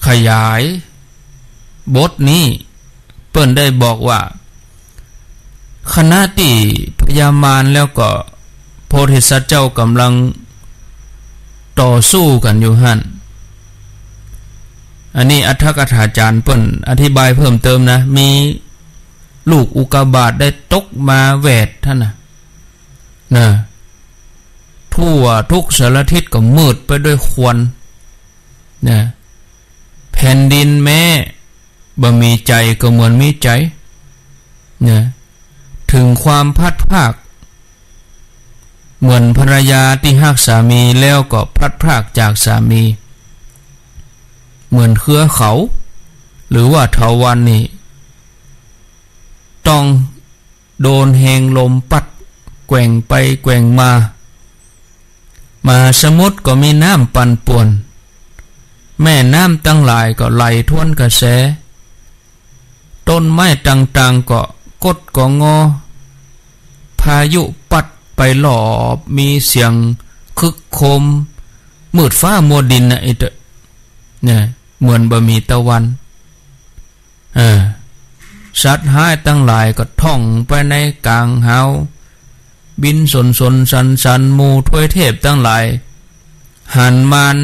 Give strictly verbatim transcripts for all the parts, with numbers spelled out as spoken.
ขยายบทนี้ เปิ้นได้บอกว่า ขณะตี้พญามารแล้วก็โพธิสัตว์เจ้าก่ำลังต่อสู้กั๋นอยู่หั้น อันนี้อรรถกถาจารย์เปิ้นอธิบายเพิ่มเติมนะ มีลูกอุกกาบาตได้ตกมาแหวดหั้นนะ นะ ทั่วทุกสารทิศก็มืดไปด้วยควัน นะ แผ่นดินแม้บ่มีใจ๋ก็เหมือนมีใจ๋ นะ เถิงความพลัดพราก เหมือนภรรยาตี้ฮักสามีแล้วก็พลัดพรากจากสามี เหมือนเครือเขา หรือว่าเถาวัลย์นี่ ต้องโดนแฮงลมปั๊ดแกว่งไปแกว่งมา มหาสมุทรก็มีน้ำปั่นป่วน แม่น้ำตังหลายก็ไหลทวนกระแส ต้นไม้ต่างๆ ก็คดก็งอ พายุปั๊ดไปรอบ มีเสียงครึกโครม มืดฟ้ามัวดินนะ ไอ้เต๊อะ เนี่ย เหมือนบ่มีตะวัน เออ สัตว์ฮ้ายตังหลายก็ท่องไปในก๋างหาว บินสนสนสันสัน หมู่ทวยเทพตังหลาย หันมาน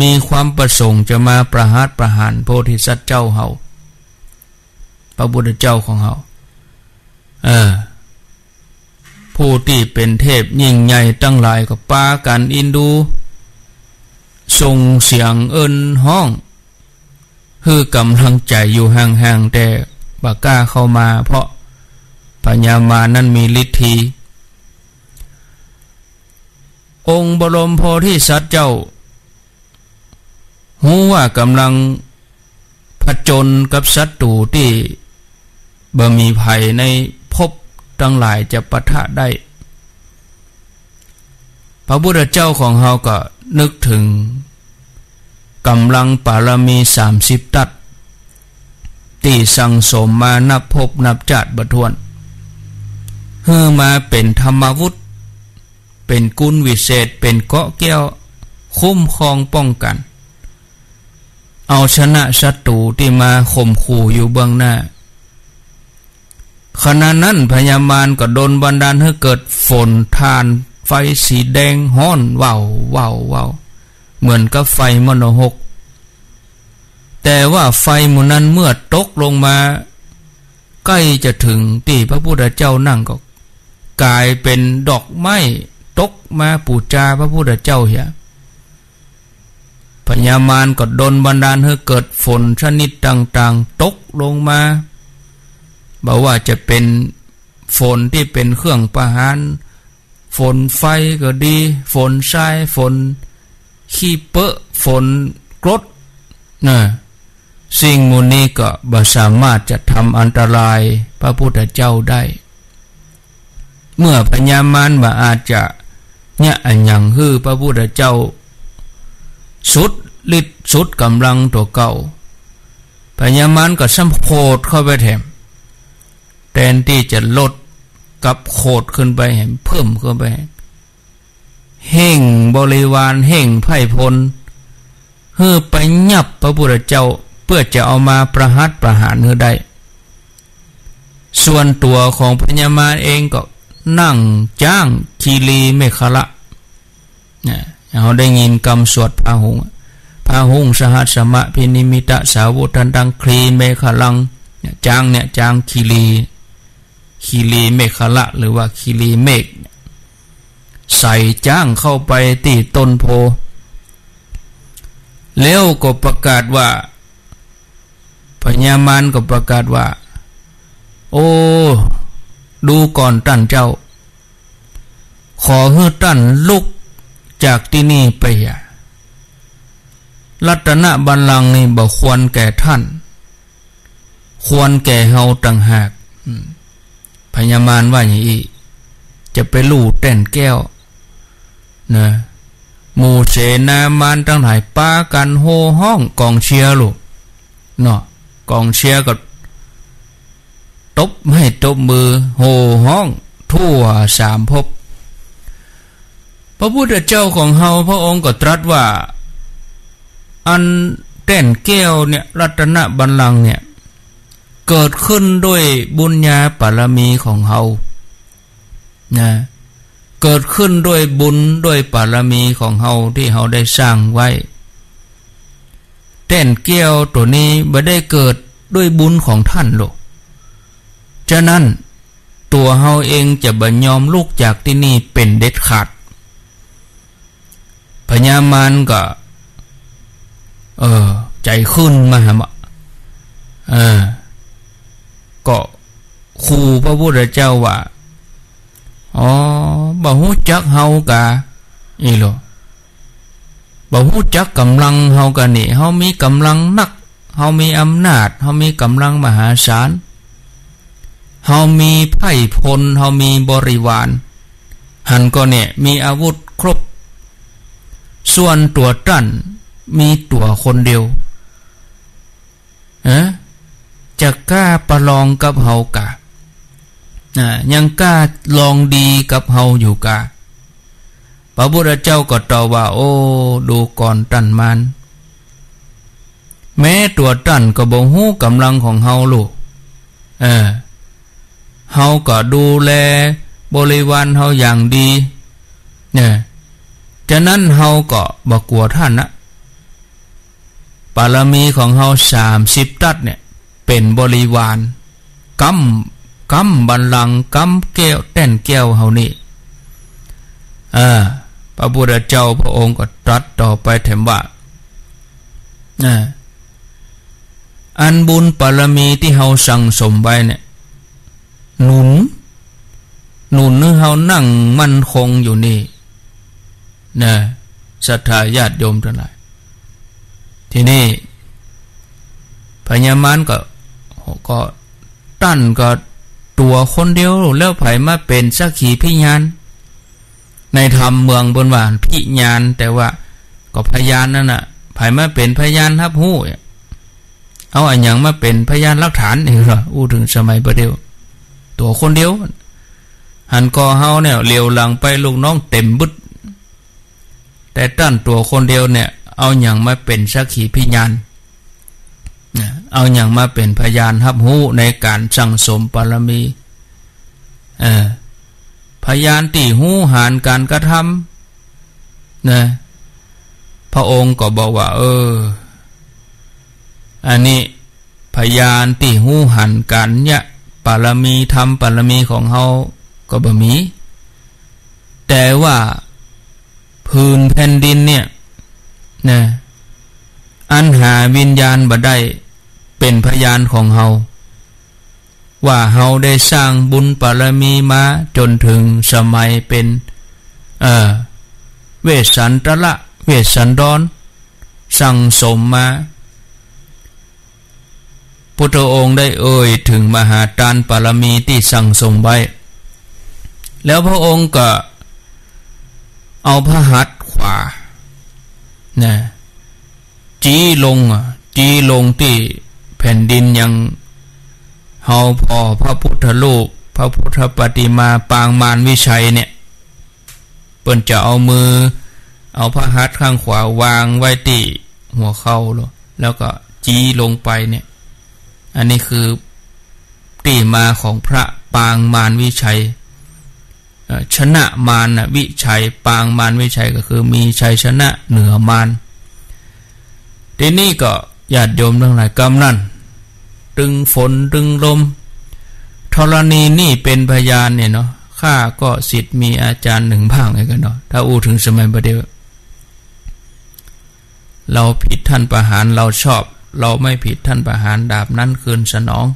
มีความประสงค์จะมาประหัตประหารโพธิสัตว์เจ้าเฮา พระพุทธเจ้าของเฮา เออ ผู้ตี้เป๋นเทพยิ่งใหญ่ตังหลายก็ปากั๋นอินดู ส่งเสียงเอิ้นฮ้อง หื้อก๋ำลังใจ๋อยู่ห่างๆ แต่บ่กล้าเข้ามา เพราะพญามารนั้นมีฤทธี องค์บรมโพธิสัตว์เจ้า ฮู้ว่าก๋ำลังผจญกับศัตรูตี้บ่มีใผในภพตังหลายจะปะทะได้ พระพุทธเจ้าของเฮาก็นึกเถิงก๋ำลังปารมีสามสิบตั๊ด ตี้สั่งสมมานับภพนับจาติบ่ถ้วน หื้อมาเป๋นธรรมาวุธ เป๋นกุณวิเศษ เป๋นเกราะแก้ว คุ้มครองป้องกั๋น เอาชนะศัตรูตี้มาข่มขู่อยู่เบื้องหน้า ขณะนั้นพญามารก็ดลบันดาลหื้อเกิดฝนถ่านไฟสีแดงฮ้อนว่าวว่าวว่าว เหมือนกับไฟมโณหก แต่ว่าไฟหมู่นั้นเมื่อตกลงมา ใก้จะเถิงตี้พระพุทธเจ้านั่งก็ก๋ายเป๋นดอกไม้ตกมาปู๋จาพระพุทธเจ้าเหีย พญามารก็ดลบันดาลหื้อเกิดฝนชนิดต่างๆ ตกลงมา บ่ว่าจะเป๋นฝนตี้เป๋นเครื่องประหาร ฝนไฟก็ดี ฝนทราย ฝนขี้เป๊อะ ฝนกรด นะ สิ่งหมู่นี้ก็บ่สามารถจะทำอันตรายพระพุทธเจ้าได้ เมื่อพญามารบ่อาจจะเยียะอะหยังหื้อพระพุทธเจ้าสุดฤทธิ์สุดก๋ำลังตั๋วเก่า พญามารก็ซ้ำโขดเข้าไปแถม แตนตี้จะลด กลับโขดขึ้นไปแหม เพิ่มขึ้นไปแหม เฮ่งบริวาร เฮ่งไพร่พล หื้อไปยับพระพุทธเจ้า เปื้อจะเอามาประหัตประหารหื้อได้ ส่วนตั๋วของพญามารเองก็นั่งจ๊างคีรีเมขละ นะ เฮาได้ยินกำสวดพาหุง พาหุง สหัสสมะ ภินิมมิตะ สาวุธันตัง ครีเมขลัง เนี่ย จ๊างเนี่ย จ๊างคีรี คีรีเมขละ หรือว่าคีรีเมฆ ใส่จ๊างเข้าไปตี้ต้นโพธิ์ แล้วก็ประกาศว่า พญามารก็ประกาศว่า โอ้ ดูก่อนต้านเจ้า ขอหื้อต้านลุกจากตี้นี่ไปเหีย รัตนบัลลังก์นี่บ่ควรแก่ต้าน ควรแก่เฮาต่างหาก อืม พญามารว่าอย่างอี้ จะไปลู่แต้นแก้ว นะ หมู่เสนามารตังหลายปากั๋นโห่ฮ้องก๋องเชียร์ลูก เนาะ ก๋องเชียร์ก็ตบไม้ตบมือโห่ฮ้องทั่วสามภพ พระพุทธเจ้าของเฮาพระองค์ก็ตรัสว่า อันแต ต้นแก้วเนี่ย รัตนบัลลังก์เนี่ย เกิดขึ้นด้วยบุญญาบารมีของเฮา นะ เกิดขึ้นด้วยบุญด้วยบารมีของเฮาตี้เฮาได้สร้างไว้ แต้นแก้วตั๋วนี้บ่ได้เกิดด้วยบุญของต้านหรอก ฉะนั้นตั๋วเฮาเองจะบ่ยอมลุกจากตี้นี่เป๋นเด็ดขาด พญามารก็ เออ ใจ๋ขึ้นมาหา เออ ก็ ขู่พระพุทธเจ้าว่า อ๋อ บ่ฮู้จักเฮากา อี้หรอ บ่ฮู้จักก๋ำลังเฮากานี่ เฮามีก๋ำลังนัก เฮามีอำนาจ เฮามีก๋ำลังมหาศาล เฮามีไพร่พล เฮามีบริวาร หันก่อเนี่ย มีอาวุธครบ ส่วนตั๋วต้านมีตั๋วคนเดียว เอ๊ะ จะกล้าประลองกับเฮากา อ่า ยังกล้าลองดีกับเฮาอยู่กา พระพุทธเจ้าก็ตอบว่า โอ้ ดูก่อนต้านมาร แม้ตั๋วต้านก็บ่ฮู้ก๋ำลังของเฮาลูก เออ เฮาก็ดูแลบริวารเฮาอย่างดี เนี่ย ฉะนั้นเฮาก็บ่กั๋วต้านนะ บารมีของเฮาสามสิบตั๊ดเนี่ย เป๋นบริวาร กำ กำบัลลังก์ กำแก้ว แต้นแก้วเฮานี่ อ่า พระพุทธเจ้าพระองค์ก็ตรัสต่อไปแถมว่า อ่า อันบุญบารมีตี้เฮาสั่งสมไว้เนี่ย หนุน หนุนหื้อเฮานั่งมั่นคงอยู่นี่ นะ ศรัทธาญาติโยมตังหลาย ทีนี้ พญามารก็ ก็ ต้านก็ตั๋วคนเดียว แล้วใผมาเป๋นสักขีพยาน ในธรรมเมืองเปิ้นว่าพยาน แต่ว่าก็พยานนั่นน่ะ ใผมาเป๋นพยานฮับฮู้ เอาอะหยังมาเป๋นพยานหลักฐาน นี่หรอ อู้เถิงสมัยบ่าเดี่ยว ตั๋วคนเดียว หันก่อเฮาเนี่ย เหลียวหลังไปลูกน้องเต๋มบึด แต่ต้านตั๋วคนเดียวเนี่ย เอาหยังมาเป๋นสักขีพยาน นะ เอาหยังมาเป๋นพยานฮับฮู้ในก๋านสั่งสมบารมี เออ พยานตี้ฮู้หานก๋านกระทำ นะ พระองค์ก็บอกว่า เออ อันนี้พยานตี้ฮู้หานก๋านเยียะบารมี ธรรมบารมีของเฮาก็บ่มี แต่ว่าผืนแผ่นดินเนี่ย นะ อันหาวิญญาณบ่ได้เป๋นพยานของเฮา ว่าเฮาได้สร้างบุญบารมีมาจ๋นเถิงสมัยเป๋น เอ่อ เวสสันตระ เวสสันดร สั่งสมมา พุทธองค์ได้เอ่ยเถิงมหาตานบารมีตี้สั่งสมไว้ แล้วพระองค์ก็เอาพระหัตถ์ขวา นะ จี๊ลงอ่ะ จี๊ลงตี้แผ่นดินยังเฮาผ่อพระพุทธรูป พระพุทธปฏิมาปางมารวิชัยเนี่ย เปิ้นจะเอามือ เอาพระหัตถ์ข้างขวาวางไว้ตี้หัวเข่าลง แล้วก็จี๊ลงไปเนี่ย อันนี้คือตี้มาของพระปางมารวิชัย เอ่อ ชนะมารนะ วิชัย ปางมารวิชัยก็คือมีชัยชนะเหนือมาร ทีนี้ก็ญาติโยมตังหลาย กำนั้น ตึงฝนตึงลม ธรณีนี่เป๋นพยานเนี่ยเนาะ ข้าก็ศิษย์มีอาจารย์หนึ่งบ้างไอ้กันเนาะ ถ้าอู้เถิงสมัยบ่าเดี่ยว เราผิดท่านประหาร เราชอบ เราไม่ผิดท่านประหาร ดาบนั้นคืนสนอง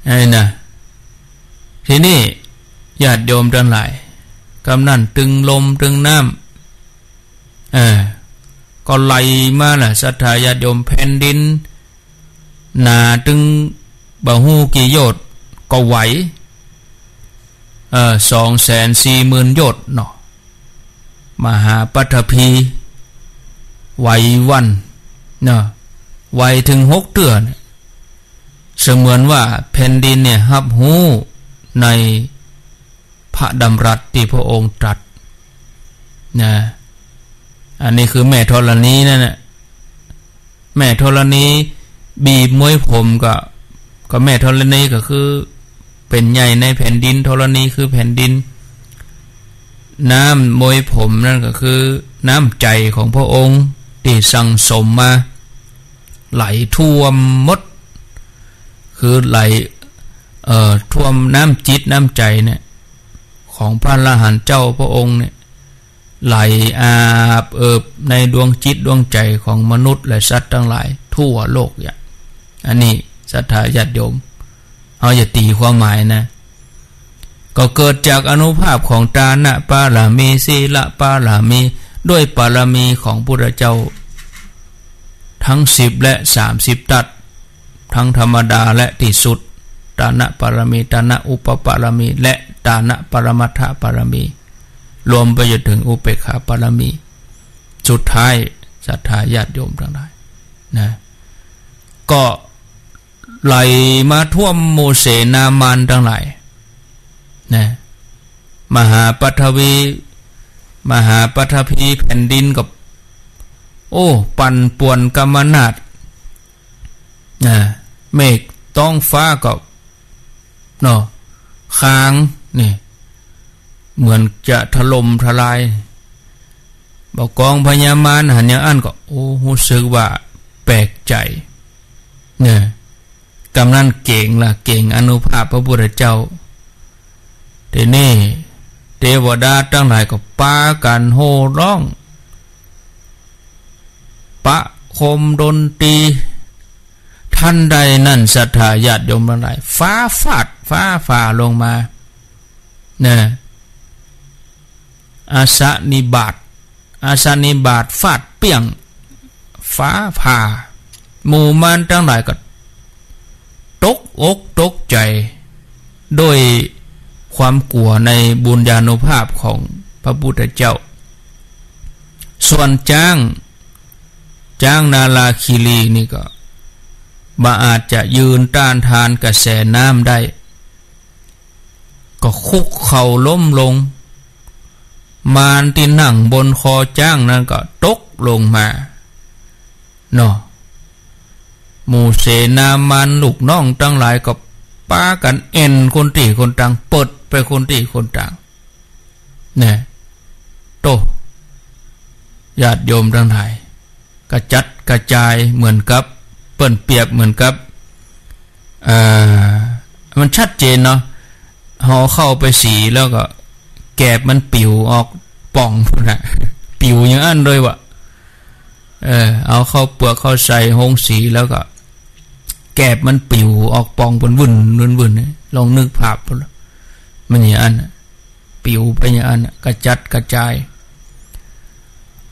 ไอ้นะ ทีนี้ญาติโยมตังหลาย กำนั้นตึงลมตึงน้ำ เออ ก็ไหลมาล่ะ ศรัทธาญาติโยม แผ่นดิน หนาตึงบ่ฮู้กี่โยชน์ก็ไหว เอ่อ สองแสนสี่หมื่นโยชน์เนาะ มหาปัตภี ไหววันเนาะ ไหวเถิงหกเตื้อเนี่ย เสมือนว่าแผ่นดินเนี่ยฮับฮู้ในพระดำรัสตี้พระองค์ตรัสนะ อันนี้คือแม่ธรณีนั่นแหละ แม่ธรณีบีบมวยผมก็ ก็แม่ธรณีก็คือเป๋นใหญ่ในแผ่นดิน ธรณีคือแผ่นดิน น้ำมวยผมนั้นก็คือน้ำใจ๋ของพระองค์ตี้สั่งสมมา ไหลท่วมหมด คือไหล เอ่อ ท่วมน้ำจิตน้ำใจ๋เนี่ย ของพระอรหันต์เจ้าพระองค์เนี่ย ไหลอาบเอิบในดวงจิตดวงใจ๋ของมนุษย์และสัตว์ตังหลายทั่วโลกอย่าง อันนี้ศรัทธาญาติโยม เฮาอย่าตี๋ความหมายนะ ก็เกิดจากอานุภาพของตานะปารมี ศีลปารมี ด้วยปารมีของพุทธเจ้า ตึงสิบและสามสิบตั๊ด ตึงธรรมดาและตี้สุด ตานะปารมี ตานะอุปปารมี และตานะปรมัตถปารมี รวมไปจ๋นเถิงอุเปกขาปารมี สุดท้ายศรัทธาญาติโยมตังหลายนะ ก็ไหลมาท่วมหมู่เสนามารตังหลายนะ มหาปฐวี มหาปฐพีแผ่นดินก็ โอ้ ปั่นป่วนกำมะนาดนะ เมฆต๊องฟ้าก็ เนาะ คางนี่ เหมือนจะถล่มทลาย บ่ากองพญามารหันอย่างอั้นก็ โอ้ ฮู้สึกว่าแปลกใจ๋เนี่ย กำนั้นเก๋งละ เก๋งอานุภาพพระพุทธเจ้า ตี้นี่เตวดาตังหลายก็ปากั๋นโห่ฮ้อง ประโคมดนตรี ทันใดนั้นศรัทธาญาติโยมตังหลาย ฟ้าฟาดฟ้าผ่าลงมานะ อาสนิบาต อาสนิบาตฟาดเปี้ยง ฟ้าผ่า หมู่มารตังหลายก็ตกอกตกใจ๋ ด้วยความกั๋วในบุญญานุภาพของพระพุทธเจ้า ส่วนจ๊าง จ๊างนาลาคีรีนี่ก็บ่อาจจะยืนต้านทานกระแสน้ำได้ ก็คุกเข่าล้มลง มารตี้นั่งบนคอจ๊างนั้นก็ตกลงมาเนาะ หมู่เสนามารลูกน้องตังหลายก็ปากั๋นแอ่นคนตี้คนตาง เปิดไปคนตี้คนตาง เนี่ย โต้ ญาติโยมตังหลาย กระจัดกระจายเหมือนกับ เปิ้นเปรียบเหมือนกับ เอ่อ มันชัดเจนเนาะ เฮาเข้าไปสีแล้วก็แกบมันปิ๋วออกป่องพุ้นน่ะ ปิ๋วอย่างอั้นเลยว่ะ เออ เอาข้าวเปือกเข้าใส่โฮงสีแล้วก็แกบมันปิ๋วออกป่องพุ้น วุ่น วุ่น วุ่น ลองนึกภาพพุ้นละ มันอย่างอั้นน่ะ ปิ๋วไปอย่างอั้นน่ะ กระจัดกระจาย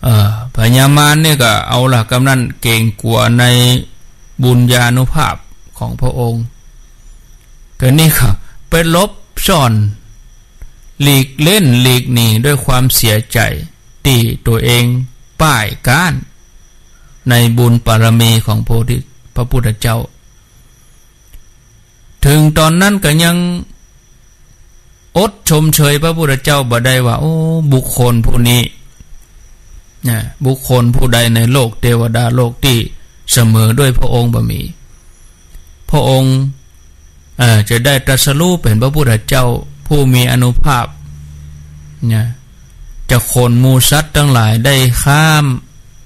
เอ่อ พญามารเนี่ยก็เอาละ กำนั้นเก๋งกั๋วในบุญญานุภาพของพระองค์ ก็นี่ก็ไปหลบซ่อน หลีกเล่นหลีกหนีด้วยความเสียใจ๋ ตี้ตั๋วเองป้ายก๊านในบุญปารมีของโพธิ พระพุทธเจ้า เถิงต๋อนนั้นก็ยังอดชมเชยพระพุทธเจ้าบ่ได้ว่า โอ้ บุคคลผู้นี้นะ บุคคลผู้ใดในโลกเตวดาโลกตี้เสมอด้วยพระองค์บ่มี พระองค์ เอ่อ จะได้ตรัสรู้เป๋นพระพุทธเจ้าผู้มีอานุภาพนะ จะขนหมู่สัตว์ตังหลายได้ข้าม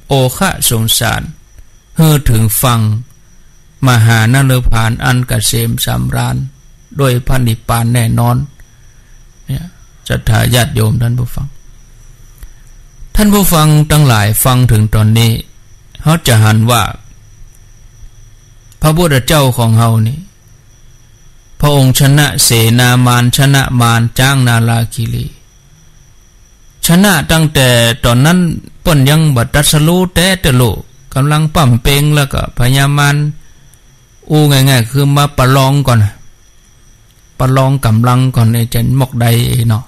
โอฆะสงสาร หื้อเถิงฝั่งมหานฤพานอันเกษมสำราญด้วยพระนิพพานแน่นอน เนี่ย ศรัทธาญาติโยมท่านผู้ฟัง ท่านผู้ฟังตังหลายฟังเถิงต๋อนนี้ เฮาจะหันว่า พระพุทธเจ้าของเฮานี่ พระองค์ชนะเสนามาร ชนะมารจ๊างนาลาคีรี ชนะตั้งแต่ต๋อนนั้นเปิ้นยังบ่ตรัสรู้แต๊เตื้อลูก ก่ำลังป้ำเป็ง แล้วก็พญามาร อู้ง่ายๆ คือมาประลองก่อนน่ะ ประลองก่ำลังก่อน ไอ้จันมอกใดเนาะ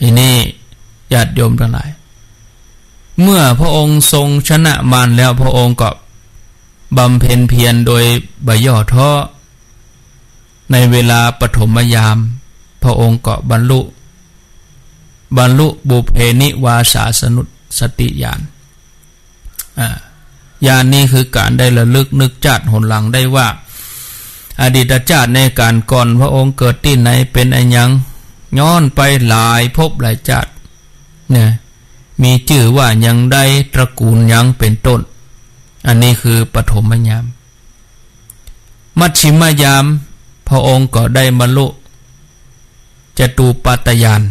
ทีนี้ญาติโยมตังหลาย เมื่อพระองค์ทรงชนะมารแล้ว พระองค์ก็บำเพ็ญเพียรโดยบ่ย่อท้อ ในเวลาปฐมยาม พระองค์ก็บรรลุ บรรลุปุพเพนิวาสาสนุสติญาณ อ่า ญาณนี้คือก๋านได้ระลึกนึกจาติหนหลังได้ว่า อดีตจาติในก๋านก่อนพระองค์เกิดตี้ไหนเป๋นอะหยัง ย้อนไปหลายภพหลายจาติ เนี่ย มีจื้อว่าหยังใด ตระกูลหยังเป๋นต้น อันนี้คือปฐมยาม มัชฌิมยาม พระองค์ก็ได้บรรลุจตุปัฏฐญาณ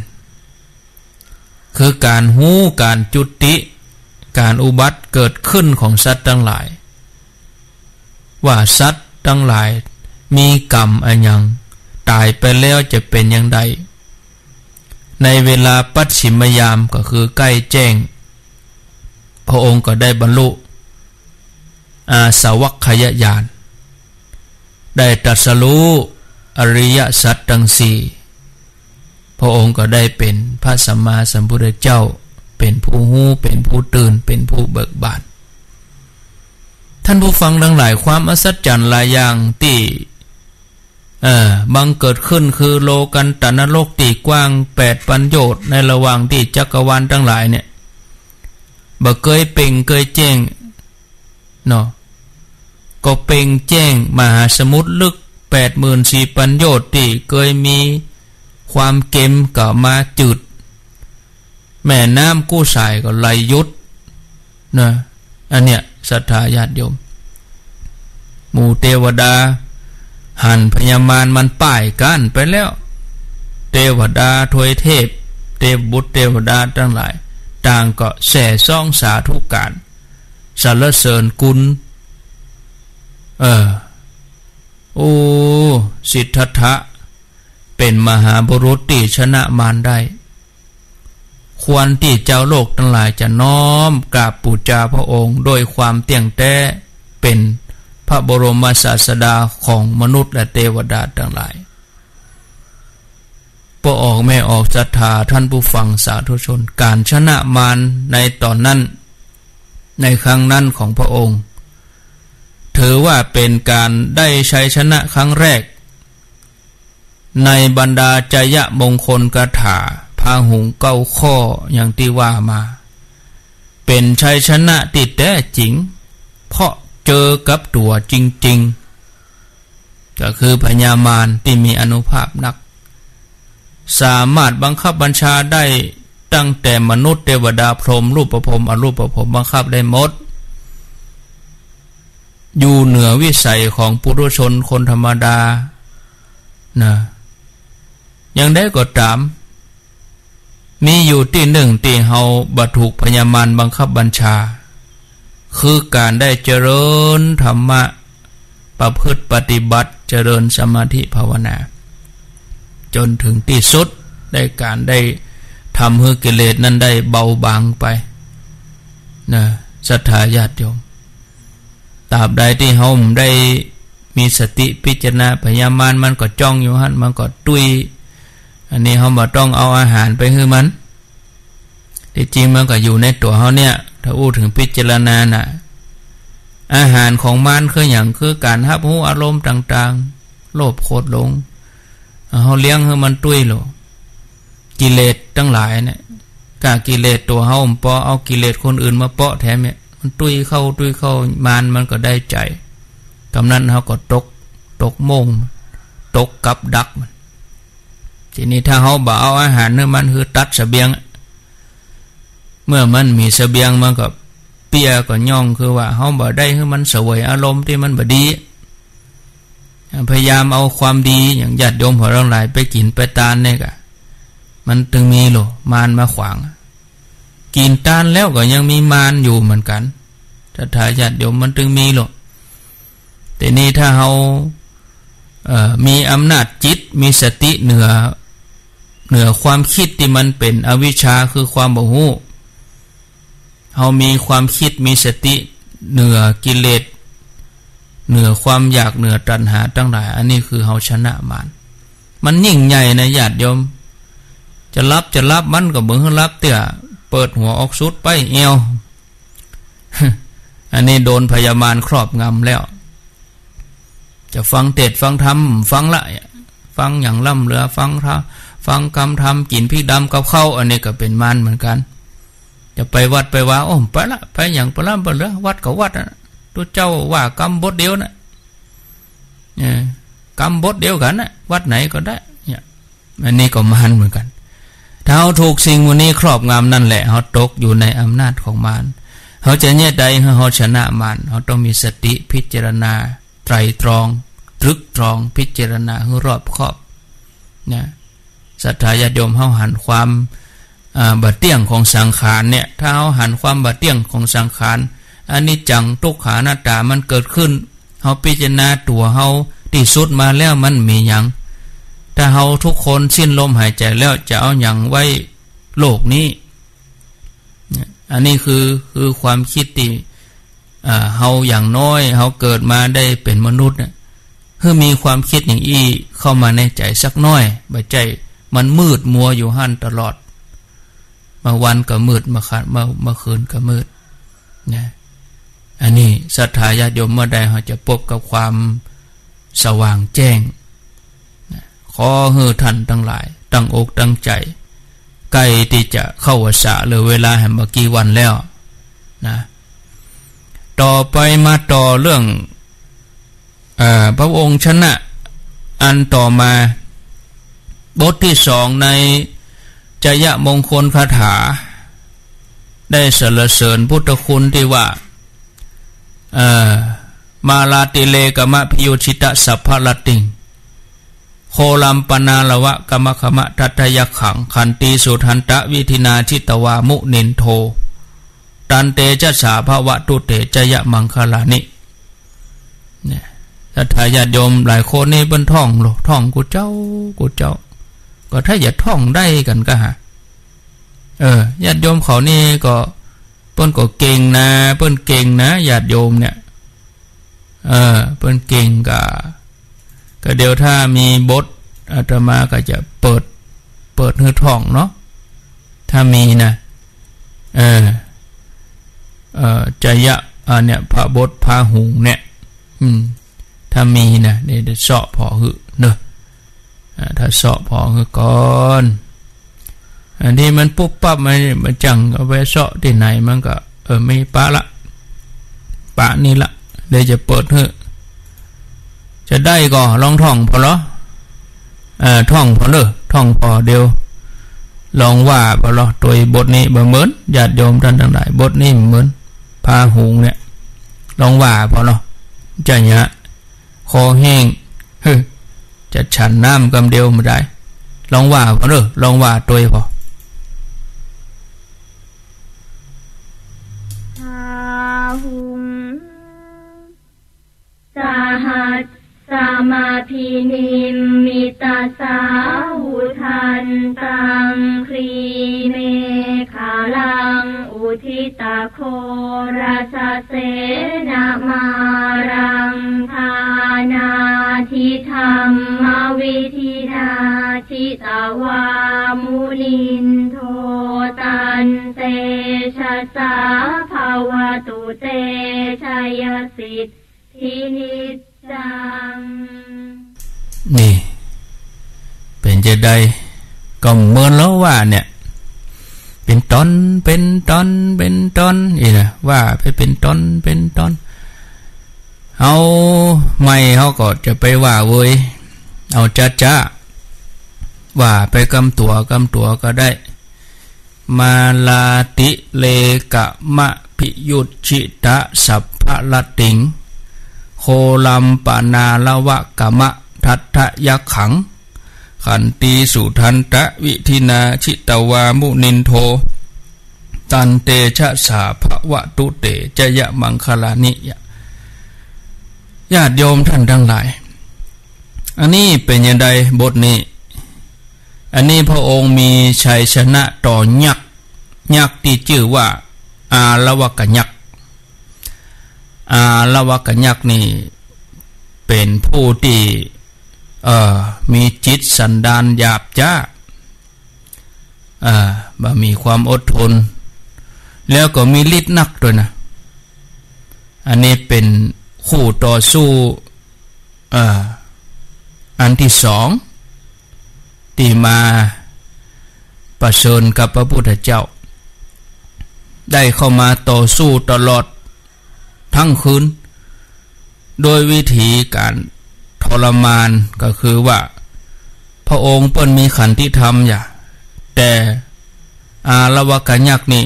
คือก๋านฮู้ก๋านจุติ ก๋านอุบัติเกิดขึ้นของสัตว์ตังหลาย ว่าสัตว์ตังหลายมีกรรมอะหยัง ต๋ายไปแล้วจะเป๋นอย่างใด ในเวลาปัจฉิมยามก็คือใก้แจ้ง พระองค์ก็ได้บรรลุอาสวัคคยญาณ ได้ตรัสรู้อริยสัจตังสี่ พระองค์ก็ได้เป๋นพระสัมมาสัมพุทธเจ้า เป๋นผู้ฮู้ เป๋นผู้ตื่น เป๋นผู้เบิกบาน ท่านผู้ฟังตังหลาย ความอัศจรรย์หลายอย่างตี้ เอ่อ บังเกิดขึ้นคือโลกันตะนรกตี้กว้างแปดปันโยชน์ ในระหว่างตี้จักรวาลตังหลายเนี่ย บ่เกยเป่งเกยแจ้ง เนาะ ก็เป่งแจ้งมหาสมุทรลึกแปดหมื่นสี่ปันโยชน์ตี้เกยมีความเก็มก็มาจืด แม่น้ำกู้สายก็ไหลหยุด นะ อันเนี้ยศรัทธาญาติโยม หมู่เตวดาหันพญามารมันป้ายกั้นไปแล้ว เตวดาทวยเทพ เตวบุตรเตวดาตังหลาย ต่างก็แส่ซ้องสาธุก๋าน สรรเสริญกุณ เออ โอ้ สิทธัตถะ เป๋นมหาบุรุษตี้ชนะมารได้ ควรตี้จาวโลกตังหลายจะน้อมกราบปู๋จาพระองค์ด้วยความเตี้ยงแต๊ เป๋นพระบรมศาสดาของมนุษย์และเตวดาตังหลาย ป้อออกแม่ออกศรัทธาท่านผู้ฟังสาธุชน ก๋านชนะมารในต๋อนนั้น ในครั้งนั้นของพระองค์ ถือว่าเป๋นก๋านได้ชัยชนะครั้งแรก ในบรรดาชัยมงคลคาถาพาหุงเก้าข้ออย่างตี้ว่ามา เป๋นชัยชนะตี้แต๊จริง เพราะเจอกับตั๋วจริงๆ ก็คือพญามารตี้มีอานุภาพนัก สามารถบังคับบัญชาได้ตั้งแต่มนุษย์ เตวดา พรหม รูปพรหม อรูปพรหม บังคับได้หมด อยู่เหนือวิสัยของปุถุชนคนธรรมดา นะ อย่างใดก็ต๋าม มีอยู่ตี้นึ่งตี้เฮาบ่ถูกพญามารบังคับบัญชา คือก๋านได้เจริญธรรมะ ประพฤติปฏิบัติ เจริญสมาธิภาวนา จ๋นเถิงตี้สุด ได้ก๋านได้ทำหื้อกิเลสนั้นได้เบาบางไป นะ ศรัทธาญาติโยม ตราบใดตี้เฮาบ่ได้มีสติพิจารณา พญามารมันก็จ้องอยู่หั้น มันก็ตุ้ย อันนี้เฮาบ่ต้องเอาอาหารไปหื้อมัน ตี้จริงมันก็อยู่ในตั๋วเฮาเนี่ย ถ้าอู้เถิงพิจารณาน่ะ อาหารของมารคือหยัง คือก๋านฮับฮู้อารมณ์ต่างๆ โลภโกรธหลง เฮาเลี้ยงหื้อมันตุ้ยโล กิเลสตังหลายเนี่ย ก้ากิเลสตั๋วเฮาบ่ปอ เอากิเลสคนอื่นมาเปาะแถมเนี่ย มันตุ้ยเข้าตุ้ยเข้า มารมันก็ได้ใจ๋ กำนั้นเฮาก็ตก ตกโม่ง ตกกับดักมัน ทีนี้ถ้าเฮาบ่เอาอาหารหื้อมัน คือตัดเสบียง เมื่อมันมีเสบียงมันก็เปียก็ย่อง คือว่าเฮาบ่ได้หื้อมันเสวยอารมณ์ตี้มันบ่ดี พยายามเอาความดี อย่างญาติโยมเฮาตังหลายไปกิ๋นไปตานเนี่ยก็ มันตึงมีโล มารมาขวาง กิ๋นตานแล้วก็ยังมีมารอยู่เหมือนกั๋น ศรัทธาญาติโยม มันตึงมีโล ทีนี้ถ้าเฮา เอ่อ มีอำนาจจิต มีสติเหนือ เหนือความคิดตี้มันเป๋นอวิชชา คือความบ่ฮู้ เฮามีความคิด มีสติเหนือกิเลส เหนือความอยาก เหนือตัณหาตังหลาย อันนี้คือเฮาชนะมาร มันยิ่งใหญ่นะญาติโยม จะหลับจะหลับมันก็บ่หื้อหลับเตื้อ เปิดหัวออกสุดไปแอ่ว อันนี้โดนพญามารครอบงำแล้ว จะฟังเทศน์ฟังธรรมฟังละ ฟังหยังล้ำเหลือ ฟังธรรม ฟังกำธรรม กิ๋นพิกดำกับข้าว อันนี้ก็เป๋นมารเหมือนกั๋น จะไปวัดไปวา โอ้ ไปละ ไปหยังไปละ บ่เหลือ วัดก็วัดอะ ตุ๊เจ้าว่ากำบทเดียวนะ เออ กำบทเดียวกั๋นนะ วัดไหนก็ได้ เนี่ย อันนี้ก็มารเหมือนกั๋น ถ้าเฮาถูกสิ่งเหล่านี้ครอบงำนั่นแหละ เฮาตกอยู่ในอำนาจของมาร เฮาจะแนใดหื้อเฮาชนะมาร เฮาต้องมีสติพิจารณา ไตร่ตรอง ตรึกตรอง พิจารณาหื้อรอบคอบ นะ ศรัทธาญาติโยมเฮาหันความ อ่า บ่เตี้ยงของสังขารเนี่ย ถ้าเฮาหันความบ่เตี้ยงของสังขาร อนิจจัง ตุ๊กขา อนัตตา มันเกิดขึ้น เฮาพิจารณาตั๋วเฮาตี้สุดมาแล้วมันมีหยัง ถ้าเฮาทุกคนสิ้นลมหายใจ๋แล้วจะเอาหยังไว้โลกนี้ เนี่ย อันนี้คือ คือความกึ๊ดตี้ อ่า เฮาอย่างน้อย เฮาเกิดมาได้เป๋นมนุษย์เนี่ย หื้อมีความกึ๊ดอย่างอี้เข้ามาในใจ๋สักหน้อย บ่ใจ้มันมืดมัวอยู่หั้นตลอด บางวันก็มืด บางคืน บาง บางคืนก็มืด นะ อันนี้ศรัทธาญาติโยมเมื่อใดเฮาจะปบกับความสว่างแจ้ง นะ ขอหื้อท่านตังหลายตั้งอกตั้งใจ๋ ใก้ตี้จะเข้าพรรษา เหลือเวลาแหมบ่กี่วันแล้ว นะ ต่อไปมาต่อเรื่อง เอ่อ พระองค์ชนะอันต่อมา บทตี้สองในจยมงคลคาถา ได้สรรเสริญพุทธคุณตี้ว่า เอ่อ มาลาติเลกมะพิยุจฉิตะสัพพะรัตติง โคลัมปนาละวะกมะขมะทัตทะยักขัง ขันตีสุทันตะวิธินาจิตวามุนินโท ตันเตชะสาภะวะตุเตชยะมังคลานิ เนี่ย ศรัทธาญาติโยมหลายคนนี่เปิ้นท่องโล ท่องกู้เจ้า กู้เจ้า ก็ถ้าจะท่องได้กั๋นก็หา เออ ญาติโยมเขานี่ก็ เปิ้นก็เก่งนะ เปิ้นเก่งนะ ญาติโยมเนี่ย เออ เปิ้นเก่งกา ก็เดี๋ยวถ้ามีบทอาตมาก็จะเปิด เปิดหื้อท่องเนาะ ถ้ามีนะ เออ เอ่อ จยะ อ่า เนี่ย พระบทพาหุงเนี่ย อืม ถ้ามีนะ เดี๋ยวจะเซาะผ่อหื้อเนาะ อ่า ถ้าเซาะผ่อหื้อก่อน อันนี้มันปุ๊บปั๊บมา มันจั่งเอาไปเซาะตี้ไหนมันก็ เออ ไม่ปะละ ปะนี่ละ เดี๋ยวจะเปิดหื้อ จะได้ก็ลองท่องผ่อลอ เอ่อ ท่องผ่อเน่อ ท่องผ่อเดี๋ยว ลองว่าผ่อลอ ตวยบทนี้บ่เหมือน ญาติโยมท่านตังหลาย บทนี้บ่เหมือน พาหุงเนี่ย ลองว่าผ่อลอ จะเยียะ คอแห้ง เฮ้อ จะฉันน้ำกำเดียวบ่ได้ ลองว่าผ่อเน่อ ลองว่าตวยผ่อ พาหุง สหัสสมภินิมมิตสาวุธันตัง กรีเมขลัง อุทธิตโครสเสนมารัง ฐานาธิธัมมวิธินา จิตวามุนินโท ตันเตชะสาภะวะตุเตชยสิทธินิจจัง นี่ เป๋นจาใด ก็เหมือนลาวว่าเนี่ย เป๋นต๋อน เป๋นต๋อน เป๋นต๋อน นี่นะ ว่าไปเป๋นต๋อน เป๋นต๋อน เฮาใหม่เฮาก็จะไปว่าเวย เอาจ๊ะๆ ว่าไปกำตั๋ว กำตั๋วก็ได้ มาลาติเลกมะพิยุจฉิตะสัพพะรัตติง โคลัมปนาละวะกมะทัตทะยักขัง ขันตีสุทันตะวิธินา จิตวามุนินโท ตันเตชะสาภะวะตุเตชยะมังคลานิ ญาติโยมท่านตังหลาย อันนี้เป๋นจาใดบทนี้ อันนี้พระองค์มีชัยชนะต่อยักษ์ ยักษ์ตี้จื้อว่าอาละวะกะยักษ์ อาละวะกะยักษ์นี่เป๋นผู้ตี้ เอ่อ มีจิตสันดานหยาบจ๊า อ่า บ่มีความอดทน แล้วก็มีฤทธิ์นักตวยนะ อันนี้เป๋นคู่ต่อสู้ อ่า อันตี้สอง ตี้มาปะเสชิญกับพระพุทธเจ้า ได้เข้ามาต่อสู้ตลอดตึงคืน โดยวิธีก๋านทรมานก็คือว่า พระองค์เปิ้นมีขันติธรรมอย่า แต่อาละวะกะยักษ์นี่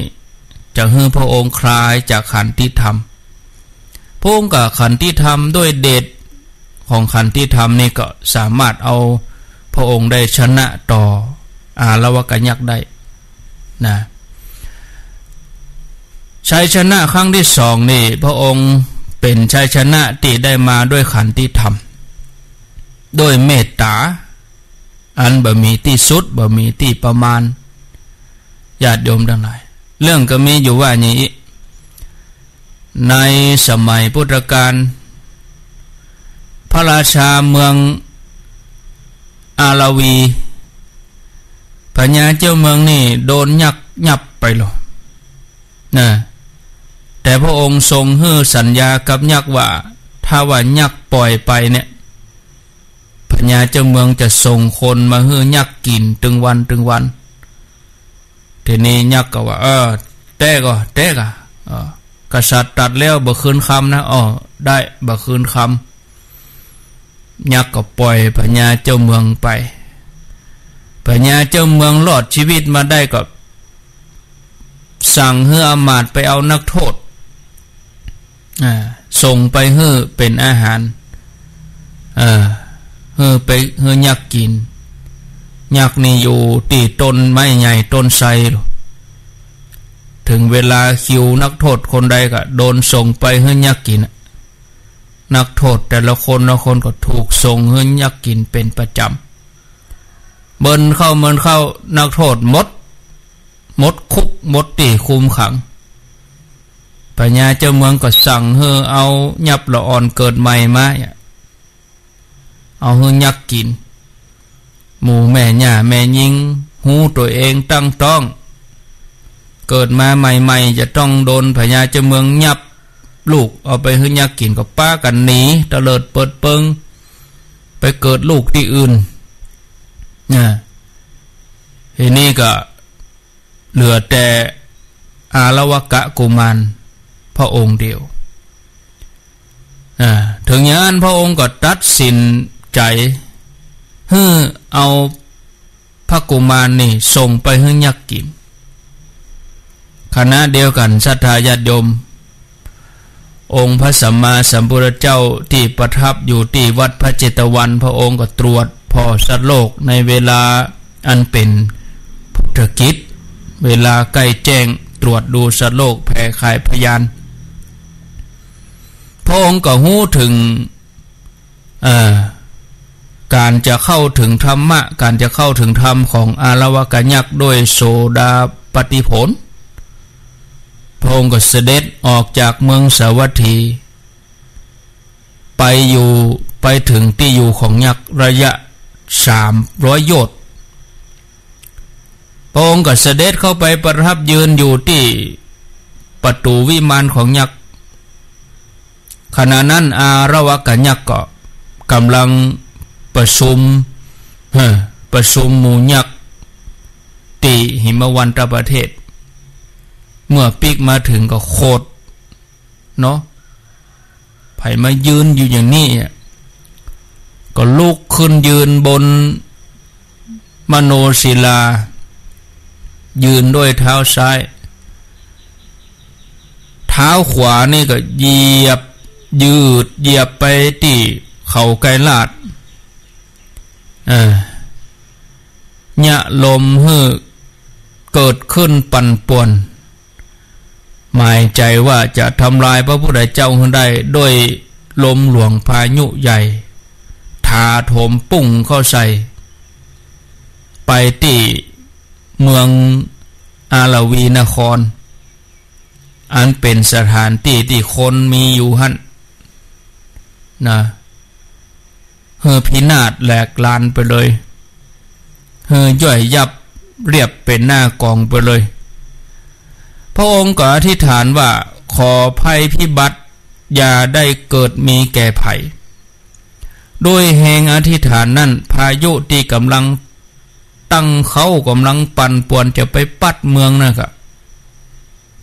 จะหื้อพระองค์คลายจากขันติธรรม พระองค์ก็ขันติธรรม ด้วยเดชของขันติธรรมนี่ก็สามารถเอาพระองค์ได้ชนะต่ออาละวะกะยักษ์ได้นะ ชัยชนะครั้งที่สองนี่ พระองค์เป๋นชัยชนะตี้ได้มาด้วยขันติธรรม ด้วยเมตต๋า อันบ่มีตี้สุด บ่มีตี้ประมาณ ญาติโยมตังหลาย เรื่องก็มีอยู่ว่าอย่างนี้ ในสมัยพุทธกาล พระราชาเมืองอาราวี พญาเจ้าเมืองนี่โดนยักษ์ยับไปแล้วนะ แต่พระองค์ทรงหื้อสัญญากับยักษ์ว่า ถ้าว่ายักษ์ปล่อยไปเนี่ย พญาเจ้าเมืองจะส่งคนมาหื้อยักษ์กิ๋นตึงวันตึงวัน ทีนี้ยักษ์ก็ว่า เออ แต๊ก่อ แต๊ก่อ เออ กษัตริย์ตรัสแล้วบ่คืนคำนะ อ้อ ได้ บ่คืนคำ ยักษ์ก็ปล่อยพญาเจ้าเมืองไป พญาเจ้าเมืองรอดชีวิตมาได้ก็สั่งหื้ออำมาตย์ไปเอานักโทษ อ่า ส่งไปหื้อเป๋นอาหาร เออ หื้อไป หื้อยักษ์กิ๋น ยักษ์นี่อยู่ตี้ต้นไม้ใหญ่ต้นไทร ถึงเวลาคิวนักโทษคนใดก็โดนส่งไปหื้อยักษ์กิ๋น นักโทษแต่ละคนละคนก็ถูกส่งหื้อยักษ์กิ๋นเป๋นประจ๋ำ เมินเข้าเมินเข้า นักโทษหมด หมดคุก หมดตี้คุมขัง พญาเจ้าเมืองก็สั่งหื้อเอายับละอ่อนเกิดใหม่มา เอาหื้อยักษ์กิ๋น หมู่แม่หญ้าแม่ญิง ฮู้ตั๋วเองตั้งต๊อง เกิดมาใหม่ๆ จะต้องโดนพญาเจ้าเมืองยับลูก เอาไปหื้อยักษ์กิ๋น ก็ปากั๋นหนีเตลิดเปิดเปิง ไปเกิดลูกตี้อื่น นะ ทีนี้ก็ เหลือแต่อาละวะกะกุมารพระองค์เดียว อ่า ถึงอย่างนั้นพระองค์ก็ตัดสินใจ๋หื้อเอาพระกุมารนี่ส่งไปหื้อยักษ์กิ๋น ขณะเดียวกั๋นศรัทธาญาติโยม องค์พระสัมมาสัมพุทธเจ้าตี้ประทับอยู่ตี้วัดพระเจตวัน พระองค์ก็ตรวจผ่อสัตว์โลกในเวลาอันเป๋นพุทธกิจ เวลาใก้แจ้ง ตรวจดูสัตว์โลกแผ่ข่ายพยาน พระองค์ก็ฮู้เถิง เอ่อ ก๋านจะเข้าเถิงธรรมะ ก๋านจะเข้าเถิงธรรมของอาละวะกะยักษ์ด้วยโสดาปัตติผล พระองค์ก็เสด็จออกจากเมืองสาวัตถี ไปอยู่ ไปเถิงตี้อยู่ของยักษ์ระยะสามร้อยโยชน์ พระองค์ก็เสด็จเข้าไปประทับยืนอยู่ตี้ประตู๋วิมานของยักษ์ ขณะนั้นอาละวะกะยักษ์ก็ก่ำลังประชุม เฮ้อ ประชุมหมู่ยักษ์ตี้หิมวันตประเทศ เมื่อปิ๊กมาเถิงก็โขด เนาะ ใผมายืนอยู่อย่างนี้อะ ก็ลุกขึ้นยืนบนมโนศิลา ยืนด้วยเท้าซ้าย เท้าขวานี่ก็เหยียบ ยืดเหยียบไปตี้เขาไกรลาด เออ เยียะลมหื้อเกิดขึ้นปั่นป่วน หมายใจ๋ว่าจะทำลายพระพุทธเจ้าหื้อได้ ด้วยลมหลวงพายุใหญ่ ถาโถมปุ้งเข้าใส่ ไปตี้เมืองอาราวีนคร อันเป๋นสถานตี้ตี้คนมีอยู่หั้นนะ หื้อพินาศแหลกลานไปเลย หื้อย่อยยับเรียบเป๋นหน้ากองไปเลย พระองค์ก็อธิษฐานว่า ขอภัยพิบัติอย่าได้เกิดมีแก่ใผ ด้วยแฮงอธิษฐานนั้น พายุตี้ก่ำลังตั้งเค้า ก่ำลังปั่นป่วนจะไปปั๊ดเมืองนั่นก็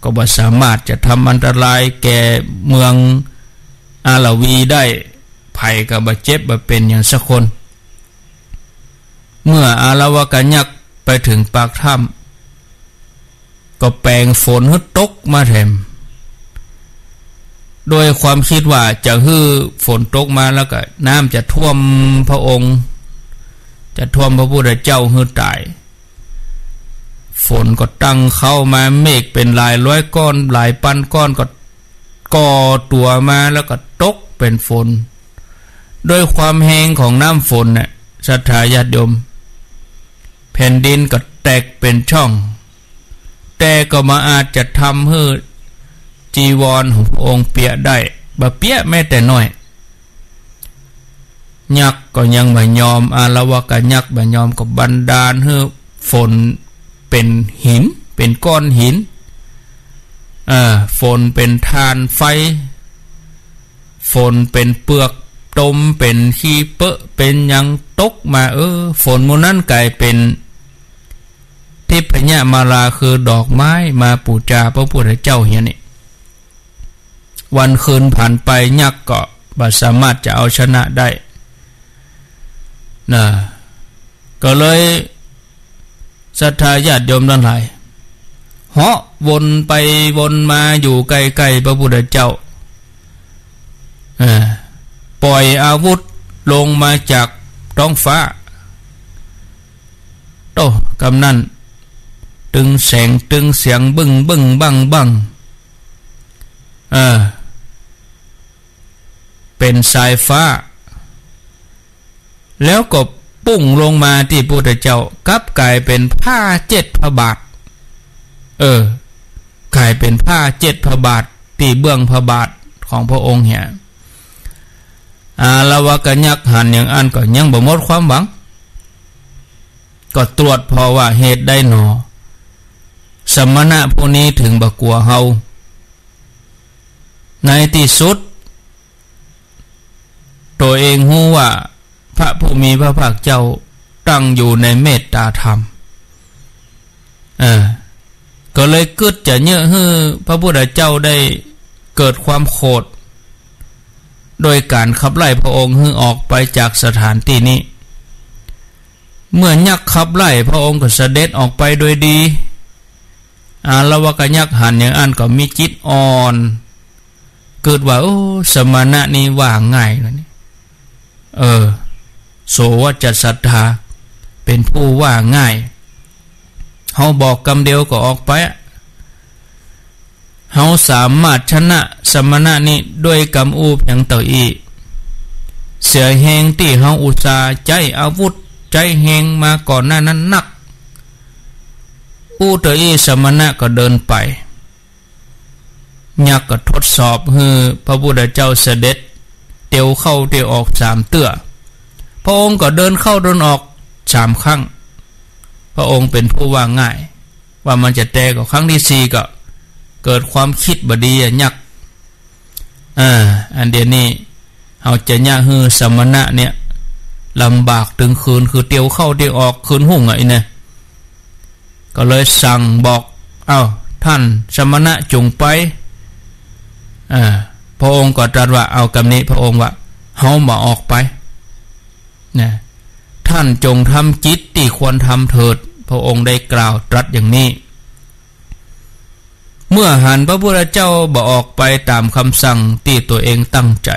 ก็บ่สามารถจะทำอันตรายแก่เมือง อาละวีได้ ใผก็บ่เจ็บบ่เป๋นหยังสักคน เมื่ออาละวะกะยักษ์ไปเถิงปากถ้ำ ก็แป๋งฝนหื้อตกมาแถม โดยความกึ๊ดว่าจะหื้อฝนตกมาแล้วก็น้ำจะท่วมพระองค์ จะท่วมพระพุทธเจ้าหื้อต๋าย ฝนก็ตั้งเข้ามา เมฆเป๋นหลายร้อยก้อน หลายปันก้อนก็ก่อตั๋วมา แล้วก็ตกเป๋นฝน ด้วยความแฮงของน้ำฝนน่ะ ศรัทธาญาติโยม แผ่นดินก็แตกเป๋นช่อง แต่ก็บ่อาจจะทำหื้อจีวรของพระองค์เปียกได้ บ่เปียกแม้แต่น้อย ยักษ์ก็ยังบ่ยอม อาละวะกะยักษ์บ่ยอม ก็บันดาลหื้อฝนเป๋นหิน เป๋นก้อนหิน เออ ฝนเป๋นถ่านไฟ ฝนเป๋นเปือกตม เป๋นขี้เปอะ เป๋นหยังตกมา เออ ฝนหมู่นั้นก๋ายเป๋นทิพยมาลา คือดอกไม้มาปู๋จาพระพุทธเจ้าเหียนี่ วันคืนผ่านไป ยักษ์ก็บ่สามารถจะเอาชนะได้นะ ก็เลย ศรัทธาญาติโยมตังหลาย เหาะวนไปวนมาอยู่ใก้ๆ พระพุทธเจ้า เออ ปล่อยอาวุธลงมาจากต๊องฟ้า โต้ กำนั้น ตึงแสงตึงเสียง บึ้งบึ้งบั้งบั้ง เออ เป๋นสายฟ้า แล้วก็ปุ้งลงมาตี้พุทธเจ้า กลับก๋ายเป๋นผ้าเจ็ดพระบาท เออ ก๋ายเป๋นผ้าเจ็ดพระบาทตี้เบื้องพระบาทของพระองค์เหีย อาละวะกะยักษ์หันอย่างอั้นก็ยังบ่หมดความหวัง ก็ตรวจผ่อว่าเหตุใดหนอ สมณะผู้นี้เถิงบ่กั๋วเฮา ในตี้สุด ตั๋วเองฮู้ว่าพระผู้มีพระภาคเจ้าตั้งอยู่ในเมตตาธรรม เออ ก็เลยกึ๊ดจะเยียะหื้อพระพุทธเจ้าได้เกิดความโขด โดยก๋านขับไล่พระองค์หื้อออกไปจากสถานตี้นี้ เมื่อยักษ์ขับไล่ พระองค์ก็เสด็จออกไปโดยดี อาละวะกะยักษ์หันอย่างอั้นก็มีจิตอ่อน กึ๊ดว่า โอ้ สมณะนี้ว่าง่ายนะนี่ เออ โสวจัสสัตถา เป๋นผู้ว่าง่าย เฮาบอกกำเดียวก็ออกไปอะ เฮาสามารถชนะสมณะนี้ด้วยกำอู้เปียงเต้าอี้ เสียแฮงตี้เฮาอุตส่าห์ใจ๊อาวุธ ใจ๊แฮงมาก่อนหน้านั้นนัก อู้เต้าอี้ สมณะก็เดินไป ยักษ์ก็ทดสอบหื้อพระพุทธเจ้าเสด็จเตียวเข้าเตียวออกสามเตื้อ พระองค์ก็เดินเข้าเดินออกสามครั้ง พระองค์เป๋นผู้ว่าง่าย ว่ามันจะแตก็ครั้งตี้สี่ก็เกิดความกึ๊ดบ่ดีอะยักษ์ อ่า อันเดียวนี้เฮาจะเยียะหื้อสมณะเนี่ยลำบากตึงคืน คือเตียวเข้าเตียวออกคืนฮุ่งอะ อี้นะ ก็เลยสั่งบอก เอ้า ท่านสมณะจงไป อ่า พระองค์ก็ตรัสว่า เอากำนี้ พระองค์ว่า เฮาบ่ออกไป นะ ท่านจงทำกิจตี้ควรทำเถิด พระองค์ได้กล่าวตรัสอย่างนี้ เมื่อหันพระพุทธเจ้าบ่ออกไปต๋ามกำสั่งตี้ตั๋วเองตั้งใจ๋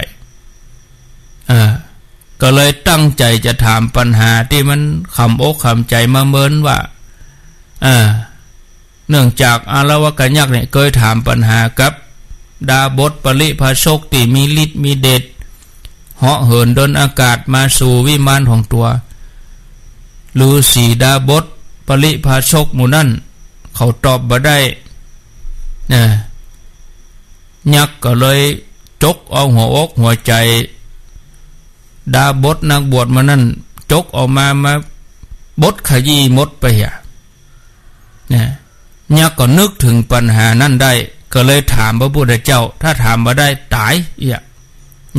อ่า ก็เลยตั้งใจ๋จะถามปัญหาตี้มันขำอกขำใจ๋มาเมินว่า อ่า เนื่องจากอาละวะกะยักษ์เนี่ยเกยถามปัญหากับดาบสปริพาชกตี้มีฤทธิ์มีเดช เหาะเหินเดินอากาศมาสู่วิมานของตั๋ว ฤๅษีดาบสปริพาชกหมู่นั้น เขาตอบบ่ได้ นะ ยักษ์ก็เลยจกเอาหัวอกหัวใจ๋ดาบสนักบวชมานั้น จกออกมา มาบดขยี้หมดไปเหีย นะ ยักษ์ก็นึกเถิงปัญหานั้นได้ ก็เลยถามพระพุทธเจ้า ถ้าถามบ่ได้ต๋ายเอี้ย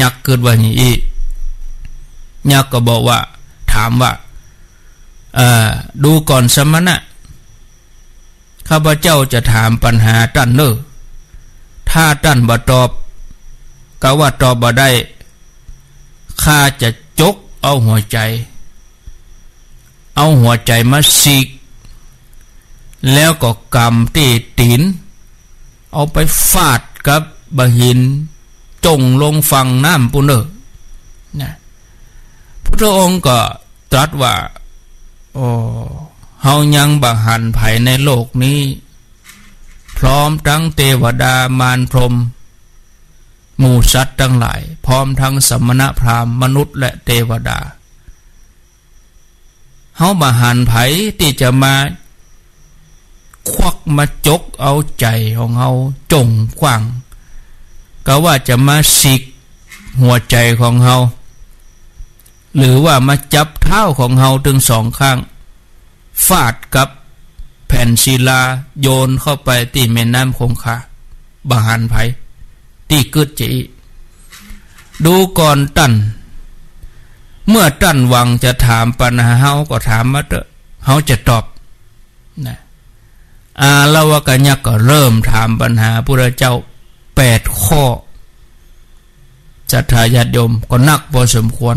ยักษ์กึ๊ดว่าอย่างอี้ ยักษ์ก็บอกว่า ถามว่า เอ่อ ดูก่อนสมณะ ข้าพเจ้าจะถามปัญหาต้านเน่อ ถ้าต้านบ่ตอบ กาว่าตอบบ่ได้ ข้าจะจกเอาหัวใจ๋ เอาหัวใจ๋มาสีก แล้วก็กำตี้ตี๋น เอาไปฟาดกับบ่าหิน จ่งลงฝั่งน้ำปู้นเน่อ นะ พุทธองค์ก็ตรัสว่า โอ้ เฮายังบ่หันใผในโลกนี้ พร้อมทั้งเตวดา มารพรหม หมู่สัตว์ตังหลาย พร้อมทั้งสมณพราหมณ์ มนุษย์ และเตวดา เฮาบ่หันใผตี้จะมาควักมาจกเอาใจ๋ของเฮาจ่งขว้าง กาว่าจะมาสีกหัวใจ๋ของเฮา หรือว่ามาจับเท้าของเฮาตึงสองข้าง ฟาดกับแผ่นศิลา โยนเข้าไปตี้แม่น้ำคงคา บ่หันใผตี้กึ๊ดจะอี้ ดูก่อนต้าน เมื่อต้านหวังจะถามปัญหาเฮาก็ถามมาเต๊อะ เฮาจะตอบ นะ อาละวะกะยักษ์ก็เริ่มถามปัญหาพุทธเจ้าแปดข้อ ศรัทธาญาติโยมก็นักพอสมควร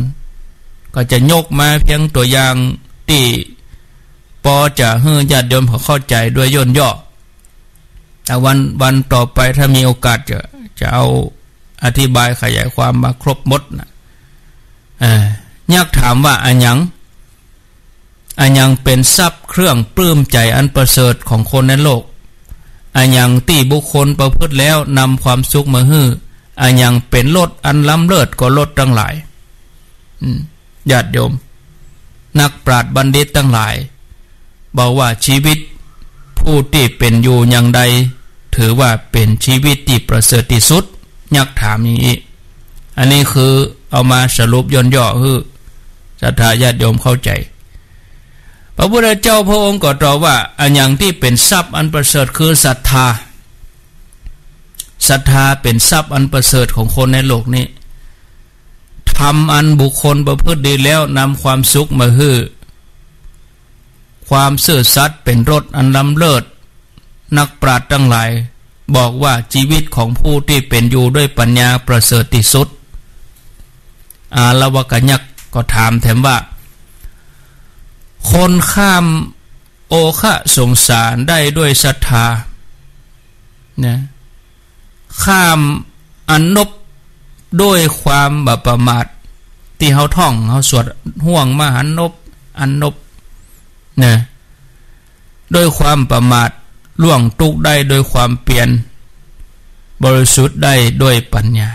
ก็จะยกมาเพียงตั๋วอย่างตี้ปอจะหื้อญาติโยมเขาเข้าใจ๋โดยย่นย่อ แต่วัน วันต่อไปถ้ามีโอกาสจะ จะเอาอธิบายขยายความมาครบหมดนะ เอ่อ ยักษ์ถามว่า อะหยัง อะหยังเป๋นทรัพย์เครื่องปลื้มใจ๋อันประเสริฐของคนในโลก อะหยังตี้บุคคลประพฤติแล้วนำความสุขมาหื้อ อะหยังเป๋นรสอันล้ำเลิศกว่ารสตังหลาย อืม ญาติโยม นักปราชญ์บัณฑิตตังหลาย บอกว่าชีวิตผู้ตี้เป๋นอยู่อย่างใด ถือว่าเป๋นชีวิตตี้ประเสริฐตี้สุด ยักษ์ถามอย่างอี้ อันนี้คือเอามาสรุปย่นย่อหื้อศรัทธาญาติโยมเข้าใจ๋ พระพุทธเจ้าพระองค์ก็ตอบว่า อะหยังตี้เป๋นทรัพย์อันประเสริฐ คือศรัทธา ศรัทธาเป๋นทรัพย์อันประเสริฐของคนในโลกนี้ ธรรมอันบุคคลประพฤติดีแล้วนำความสุขมาหื้อ ความซื่อสัตย์เป๋นรสอันล้ำเลิศ นักปราชญ์ตังหลายบอกว่าชีวิตของผู้ตี้เป๋นอยู่ด้วยปัญญาประเสริฐตี้สุด อาละวะกะยักษ์ก็ถามแถมว่า คนข้ามโอฆะสงสารได้ด้วยศรัทธา นะ ข้ามอนบด้วยความบ่ประมาท ตี้เฮาท่อง เฮาสวด ห่วงมหันนบ อนบ นะ ด้วยความประมาท ล่วงตุ๊กข์ได้ด้วยความเปียร บริสุทธิ์ได้ด้วยปัญญา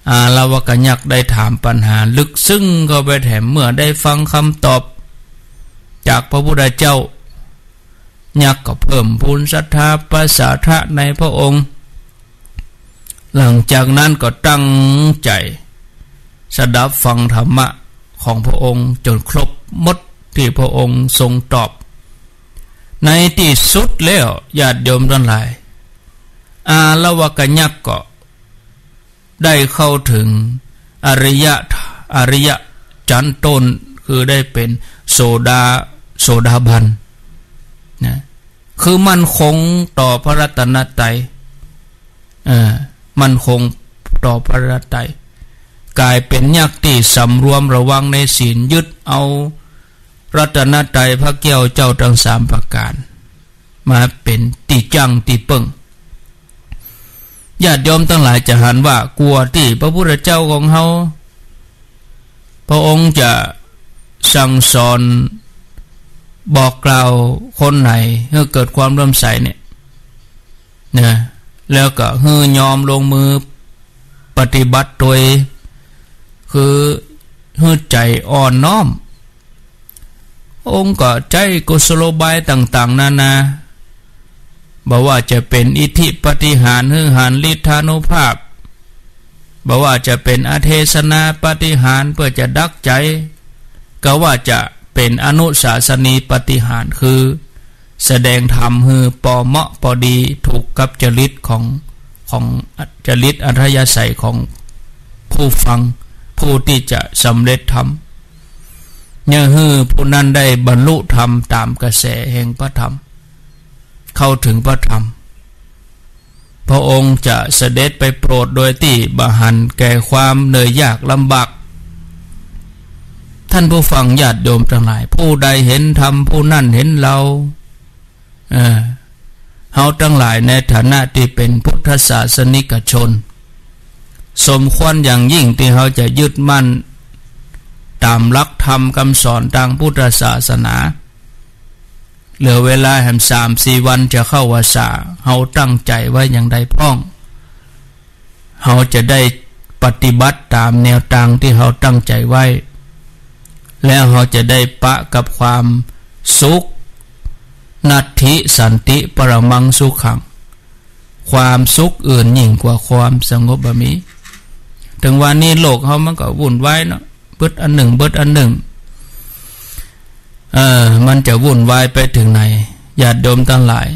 อาละวะกะยักษ์ได้ถามปัญหาลึกซึ้งเข้าไปแถม เมื่อได้ฟังคำตอบจากพระพุทธเจ้า ยักษ์ก็เพิ่มพูนศรัทธาประสาทะในพระองค์ หลังจากนั้นก็ตั้งใจ๋สดับฟังธรรมะของพระองค์จ๋นครบหมดตี้พระองค์ทรงตอบ ในตี้สุดแล้ว ญาติโยมตังหลาย อาละวะกะยักษ์ก็ ได้เข้าเถิงอริยะ อริยะจั๋นต้น คือได้เป๋นโสดา โสดาบัน นะ คือมั่นคงต่อพระรัตนตรัย เอ่อ มั่นคงต่อพระรัตนตรัย ก๋ายเป๋นยักษ์ตี้สำรวมระวังในศีล ยึดเอารัตนตรัยพระแก้วเจ้าตึงสามประก๋าน มาเป๋นตี้จั้งตี้เปิ้ง ญาติโยมตังหลายจะหันว่า กว่าตี้พระพุทธเจ้าของเฮา พระองค์จะสั่งสอนบอกกล่าวคนไหนหื้อเกิดความเลื่อมใสเนี่ย นะ แล้วก็หื้อยอมลงมือปฏิบัติตวย คือหื้อใจ๋อ่อนน้อม องค์ก็ใจ๊กุศโลบายต่างๆ นานา บ่ว่าจะเป๋นอิทธิปาฏิหาริย์ หื้อหันฤทธานุภาพ บ่ว่าจะเป๋นอเทศนาปาฏิหาริย์เปื้อจะดักใจ๋ กาว่าจะเป๋นอนุสาสนีปาฏิหาริย์ คือแสดงธรรมหื้อปอเหมาะปอดี ถูกกับจริตของ ของจริตอัธยาศัยของผู้ฟัง ผู้ตี้จะสำเร็จธรรม เยียะหื้อผู้นั้นได้บรรลุธรรมต๋ามกระแสแห่งพระธรรม เข้าเถิงพระธรรม พ พระองค์จะเสด็จไปโปรดโดยตี้บ่หันแก่ความเหนื่อยยากลำบาก ท่านผู้ฟังญาติโยมตังหลาย ผู้ใดเห็นธรรมผู้นั้นเห็นเรา เออ เฮาตังหลายในฐานะตี้เป๋นพุทธศาสนิกชน สมควรอย่างยิ่งตี้เฮาจะยึดมั่นต๋ามหลักธรรมกำสอนตางพุทธศาสนา เหลือเวลาแหมสามสี่วันจะเข้าวัสสา เฮาตั้งใจ๋ไว้อย่างใดพ่อง เฮาจะได้ปฏิบัติต๋ามแนวตางตี้เฮาตั้งใจ๋ไว้ แล้วเฮาจะได้ปะกับความสุข นัตถิสันติปรมังสุขัง ความสุขอื่นยิ่งกว่าความสงบบ่มี เถิงวันนี้โลกเฮามันก็วุ่นวายเนาะ เบิดอันนึ่ง เบิดอันนึ่ง เออ มันจะวุ่นวายไปเถิงไหน ญาติโยมตังหลาย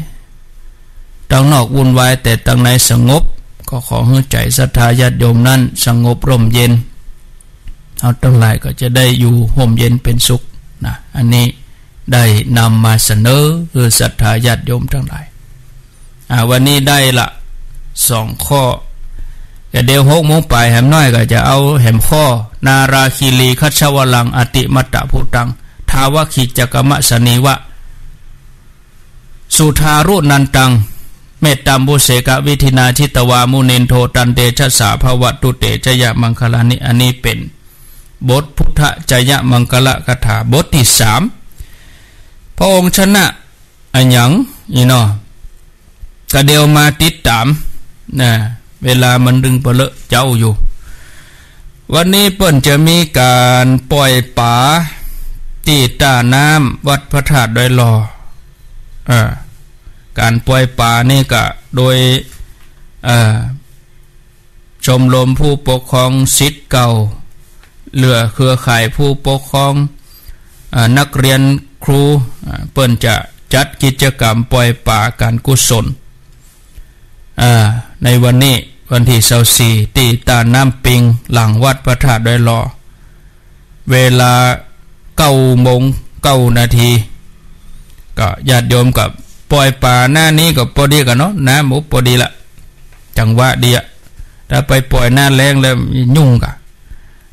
ตังนอกวุ่นวาย แต่ตังในสงบ ก็ขอหื้อใจ๋ศรัทธาญาติโยมนั้นสงบร่มเย็น เฮาตังหลายก็จะได้อยู่ฮ่มเย็นเป๋นสุขนะ อันนี้ได้นำมาเสนอหื้อศรัทธาญาติโยมตังหลาย อ่า วันนี้ได้ละสองข้อ ก็เดี๋ยวหกโมงป๋ายแหมน้อยก็จะเอาแหมข้อ นาราคีรีคัชวลังอติมัตตภูตัง ทาวกิจจกมสนีวะ สุทารุนันตัง เมตตัมบุเสกวิธินาจิตวามุนินโท ตันเตชะสาภะวะตุเตชยมังคลานิ อันนี้เป๋นบทพุทธจยมังคลคาถาบทตี้สาม พระองค์ชนะ อะหยังอี้เนาะ ก็เดี๋ยวมาติดต๋ามนะ เวลามันดึงเปลอะเจ๊าอยู่ วันนี้เปิ้นจะมีก๋านปล่อยป๋าตี้ต้าน้ำวัดพระธาตุดอยหล่อ เอ่อ ก๋านปล่อยป๋านี่ก็โดย เอ่อ ชมรมผู้ปกครองศิษย์เก่า เหลือเครือข่ายผู้ปกครอง อ่า นักเรียนครู อ่า เปิ้นจะจัดกิจกรรมปล่อยป๋าก๋านกุศล อ่า ในวันนี้วันตี้ซาวสี่ ตี้ต้าน้ำปิงหลังวัดพระธาตุดอยหล่อ เวลาเก้าโมงเก้านาที ก็ญาติโยมก็ปล่อยป๋าหน้านี้ก็ปอดีกั๋นเนาะ น้ำมันปอดีละ จังหวะดีอะ ถ้าไปปล่อยหน้าแล้งแล้วยุ่งกะ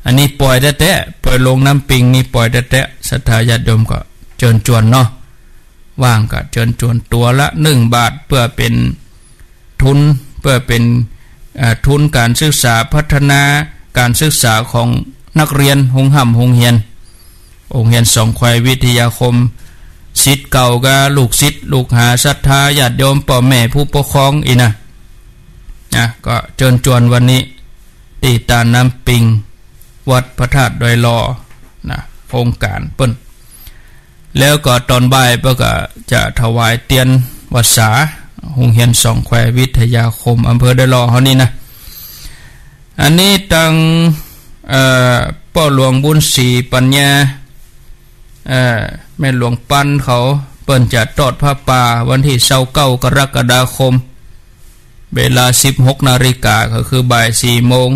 อันนี้ปล่อยแต๊ๆ ปล่อยลงน้ำปิงนี่ปล่อยแต๊ๆ ศรัทธาญาติโยมก็เจิญจวนเนาะ ว่างก็เจิญจวน ตั๋วละหนึ่งบาท เปื้อเป๋น ทุน เปื้อเป๋น เอ่อ ทุนก๋านศึกษา พัฒนาก๋านศึกษาของนักเรียนโฮงฮ่ำโฮงเฮียน โฮงเฮียนสองแคววิทยาคม ศิษย์เก่ากับลูกศิษย์ลูกหาศรัทธาญาติโยมป้อแม่ผู้ปกครองอี้นะ นะ ก็เจิญจวนวันนี้ ตี้ต้าน้ำปิง วัดพระธาตุดอยหล่อ นะ โครงก๋านเปิ้น แล้วก็ต๋อนบ่ายเปิ้นก็จะถวายเตียนวัสสา โฮงเฮียนสองแคววิทยาคม อำเภอดอยหล่อเฮานี่นะ อันนี้ตัง เอ่อ ป้อหลวงบุญศรีปัญญา เอ่อ แม่หลวงปันเขา เปิ้นจะตอดผ้าป่าวันตี้ซาวเก้า กรกฎาคม เวลาสิบหกนาฬิกา ก็คือบ่ายสี่โมง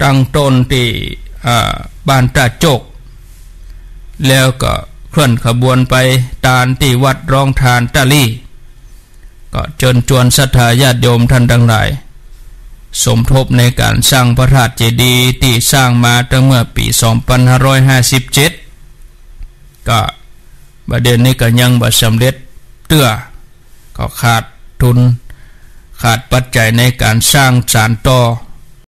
ตั้งต้นตี้ อ่า บ้านต้าโจก แล้วก็เคลื่อนขบวนไปตานตี้วัดร้องทานต้าลี่ ก็เจิญจวนศรัทธาญาติโยมต้านตังหลาย สมทบในก๋านสร้างพระธาตุเจดีย์ตี้สร้างมาตั้งเมื่อปี๋สองปันห้าร้อยห้าสิบเจ็ด ก็บ่าเดี่ยวนี้ก็ยังบ่สำเร็จเตื้อ ก็ขาดทุน ขาดปัจจัยในก๋านสร้างสานต่อ